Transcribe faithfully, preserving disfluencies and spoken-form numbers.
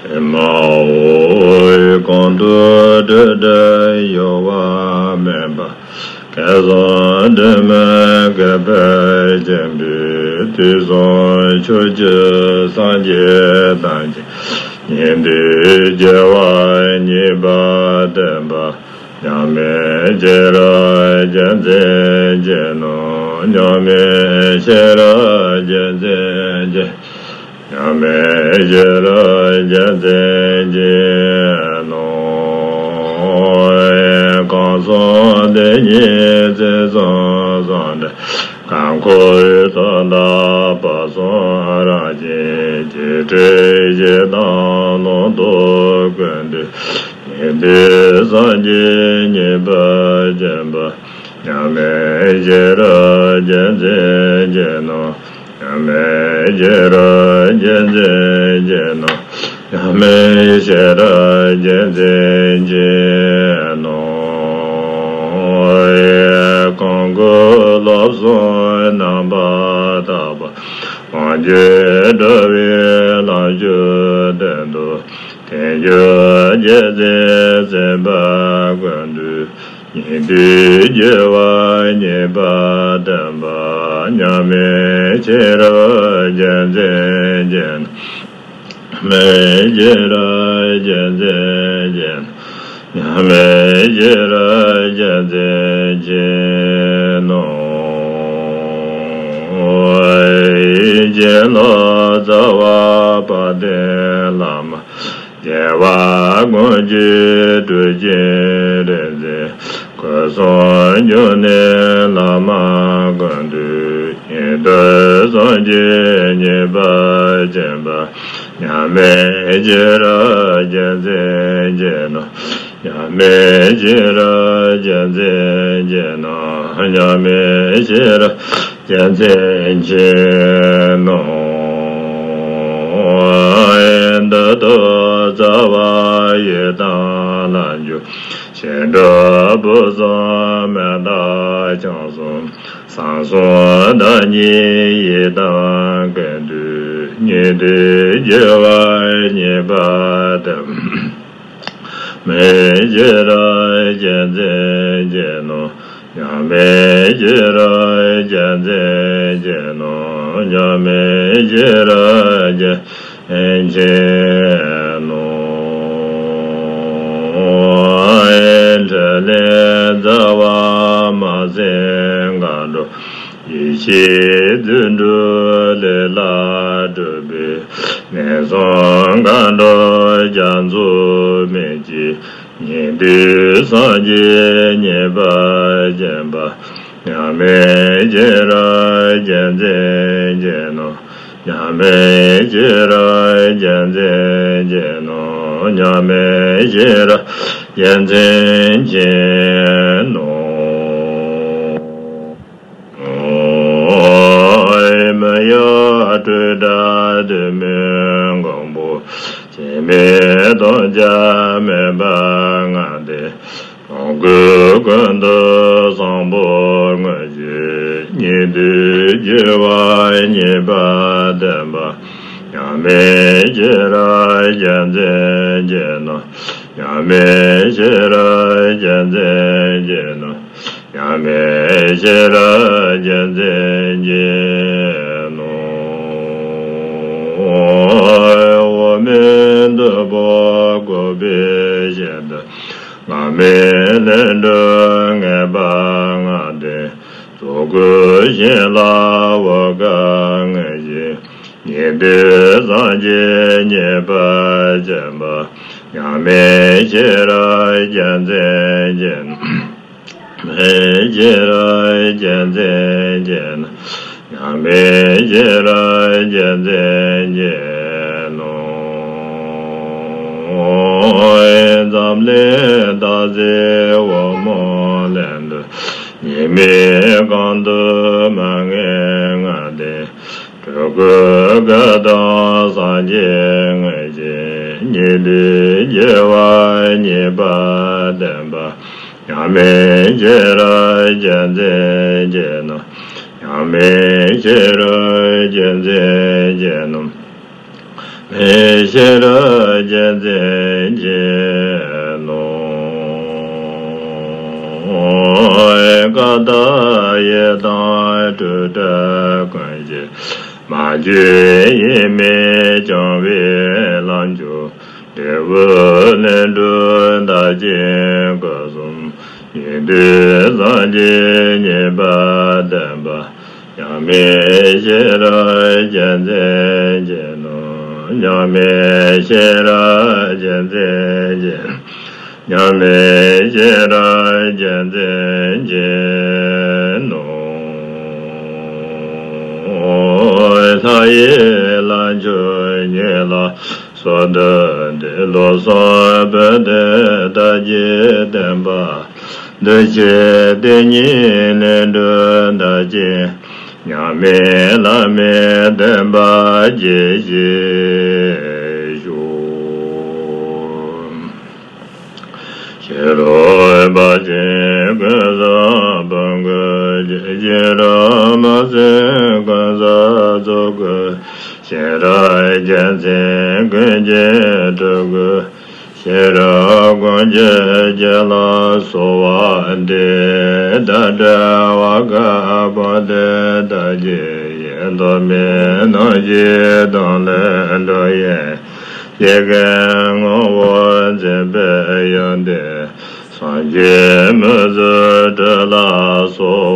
ཨེ་མ་ཧོ། གང་དུ་འགྲོ་འགྲོ་གཡོ་བ་མེད་པ། སྐལ་བཟང་དྲི་མེད་གུས་པས་མཁྱེན་པའི། དུས་གསུམ་ཕྱོགས་བཅུའི་སངས་རྒྱས་ཐམས་ཅད། ཉན་ཐོས་རྒྱལ་བ་ཉེས་པ་དྲན་པ། མཉམ་མེད་ཤེས་རབ་རྒྱལ་མཚན་མཁྱེན་ནོ། མཉམ་མེད་ཤེས་རབ་རྒྱལ་མཚན་མཁྱེན། མཉམ་མེད་ཤེས་རབ་རྒྱལ་མཚན་མཁྱེན་ནོ། གང་གསུང་དེ་ཉིད་ཚུལ་གསུམ་ཟུང་འབྲེལ། གང་འཁོར་ཐོག་མཐའ་བར་གསུམ་རང་བཞིན་གྱིས། སྤྲོས་བྲལ་གཞི་དང་ལུང་རྟོགས་ཀུན་བཏུས། ཉན་ཐོས་སངས་རྒྱས་ཉེས་པ་མཁྱེན་པ། མཉམ་མེད་ཤེས་རབ་རྒྱལ་མཚན་མཁྱེན་ནོ། མཉམ་མེད་ཤེས་རབ་རྒྱལ་མཚན་མཁྱེན་ནོ། མཉམ་མེད་ཤེས་རབ་རྒྱལ་མཚན་མཁྱེན་ནོ། གང་སྐུ་སློབ་གསུམ་རྣམ་པར་དག་པ། དབང་བསྒྱུར་འགྲོ་བའི་ལམ་ཞུགས་དོན་དུ། ཐལ་འགྱུར་རྒྱལ་མཚན་སེམས་དཔའ་ཀུན་འདུས། ཉན་ཐོས་རྒྱལ་བ་ཉེས་པ་དྲན་པ། མཉམ་མེད་ཤེས་རབ་རྒྱལ་མཚན་མཁྱེན། མཉམ་མེད་ཤེས་རབ་རྒྱལ་མཚན་མཁྱེན། མཉམ་མེད་ཤེས་རབ་རྒྱལ་མཚན་མཁྱེན་ནོ། གྱེན་ལོག་རྩ་བ་དཔལ་ལྡན་བླ་མ། རྒྱལ་བ་ཀུན་གྱི་སྤྲུལ་གྱུར་རིག་འཛིན། སྐུ་གསུང་འབྱུང་གནས་བླ་མ་ཀུན་འདུས། ཉན་ཐོས་སངས་རྒྱས་ཉེས་པ་མཁྱེན་པ། མཉམ་མེད་ཤེས་རབ་རྒྱལ་མཚན་མཁྱེན་ནོ། མཉམ་མེད་ཤེས་རབ་རྒྱལ་མཚན་མཁྱེན་ནོ། མཉམ་མེད་ཤེས་རབ་རྒྱལ་མཚན་མཁྱེན་ནོ། འདི་ལྟར་རྩ་བ་ཡི་དམ་ལ་འཇུག། བྱེ་བྲག་ཕུན་སུམ་མེ་ཏོག་ལྗང་གསུམ། ས་གསུམ་བདག་ཉིད་ཡི་དམ་ཀུན་འདུས། ཉན་ཐོས་རྒྱལ་བ་ཉེས་པ་དྲན། མེད་ཤེས་རབ་རྒྱལ་མཚན་མཁྱེན་ནོ། མཉམ་མེད་ཤེས་རབ་རྒྱལ་མཚན་མཁྱེན་ནོ། མཉམ་མེད་ཤེས་རབ་རྒྱལ་མཁྱེན་ནོ། འཕྲིན་ལས་རྩ་བ་མ་ཟིན་མཁའ་འགྲོ། ཡེ་ཤེས་རྫུ་འཕྲུལ་ལས་ལ་གྲུབ་པའི། གནས་གསུམ་མཁའ་འགྲོ་རྒྱ་མཚོ་མེ་ལྕེ། ཉན་ཐོས་སངས་རྒྱས་ཉེས་པ་མཁྱེན་པ། མཉམ་མེད་ཤེས་རབ་རྒྱལ་མཚན་མཁྱེན་ནོ། མཉམ་མེད་ཤེས་རབ་རྒྱལ་མཚན་མཁྱེན་ནོ། མཉམ་མེད་ཤེས་རབ་རྒྱལ་མཚན་མཁྱེན་ནོ། མི་གཡོ་སྤྲོས་བྲལ་གདོད་མའི་མགོན་པོ། སྐྱེ་མེད་ཐོགས་བཅས་མེད་པར་མངའ་སྟེ། ལོངས་སྐུ་ཀུན་ཏུ་བཟང་པོར་མངོན་བཞུགས། ཉན་ཐོས་རྒྱལ་བ་ཉེས་པ་དྲན་པ། མཉམ་མེད་ཤེས་རབ་རྒྱལ་མཚན་མཁྱེན་ནོ། མཉམ་མེད་ཤེས་རབ་རྒྱལ་མཚན་མཁྱེན་ནོ། མཉམ་མེད་ཤེས་རབ་རྒྱལ་མཚན་མཁྱེན་ནོ། འོག་མིན་སྟུག་པོ་བཀོད་པའི་ཞིང་དུ། འགག་མེད་ལས་སྒྲིབ་ངེས་པར་མངའ་སྟེ། རྫོགས་སྐུ་བཞིན་ལ་འོད་དཀར་མངོན་ཞིང་། ཉན་ཐོས་སངས་རྒྱས་ཉེས་པ་མཁྱེན་པ། མཉམ་མེད་ཤེས་རབ་རྒྱལ་མཚན་མཁྱེན། མེད་ཤེས་རབ་རྒྱལ་མཚན་མཁྱེན། མཉམ་མེད་ཤེས་རབ་རྒྱལ་མཚན་མཁྱེན་ནོ། འཛམ་གླིང་སྟག་གཟིག་འོལ་མོ་གླིང་དུ། ཉི་མའི་གོང་དུ་མ་ངེས་མངའ་སྟེ། སྤྲུལ་སྐུ་སྐུ་མདོག་སངས་རྒྱས་མངོན་ཞིང་། ཉན་ཐོས་རྒྱལ་བ་ཉེས་པ་དྲན་པ། མཉམ་མེད་ཤེས་རབ་རྒྱལ་མཚན་མཁྱེན་ནོ། མཉམ་མེད་ཤེས་རབ་རྒྱལ་མཚན་མཁྱེན་ནོ། མེད་ཤེས་རབ་ རྒྱལ་མཚན་ཅན་ནོ། ཀ་དག་ཡི་དམ་སྤྲུལ་སྐུ་ཀུན་གྱི་མ་བཅོས་ཡེངས་མེད་སྐྱོང་བའི་ལམ་མཆོག་འབྲས་བུ་ལྷུན་གྲུབ་མཐར་ཕྱིན་སྐུ་གསུམ། ཉན་ཐོས་སངས་རྒྱས་མཉེས་པ་ལྡན་པ། མཉམ་མེད་ཤེས་རབ་རྒྱལ་མཚན་ཅན་ནོ། མཉམ་མེད་ཤེས་རབ་རྒྱལ་མཚན་ཅན། མཉམ་མེད་ཤེས་རབ་རྒྱལ་མཚན་ཅན་ནོ། ལྷ་ཡི་ལམ་མཆོག་ཉེ་ལ་སོགས་དུ་འདི་ལོ་སོགས་བོད་དུ་དར་རྒྱས་བསྟན་པ། འདུ་ཤེས་དེ་ཉིད་ལས་འགྲོ་ལྟ་ཅི། མཉམ་མེད་བླ་མེད་བསྟན་པ་རྒྱས་ཤིང་ཤོག། ཤེས་རབ་དཔལ་ཆེན་ཀུན་བཟང་བོན་སྐུ་རྗེ། ཤེས་རབ་མ་བསྲེས་ཀུན་བཟང་གཙུག་སྐུ། ཤེས་རབ་རྒྱལ་མཚན་ཀུན་གྱི་སྤྲུལ་སྐུ། ཤེས་རབ་ཀུན་གྱི་རྒྱལ་ལ་གསོལ་བ་འདེབས། བདག་འདྲ་བ་ག་གང་དུ་བདག་གིས་ཡེ། ཐོགས་མེད་རྣམ་བཞི་དང་ལས་འགྲོ་ཡི། སྐྱེ་རྒ་ན་འཆིའི་ངོ་བོ་འཛིན་པའི་ཡོན་ཏན། སངས་རྒྱས་མི་གཟུགས་སྤྲུལ་ལ་གསོལ།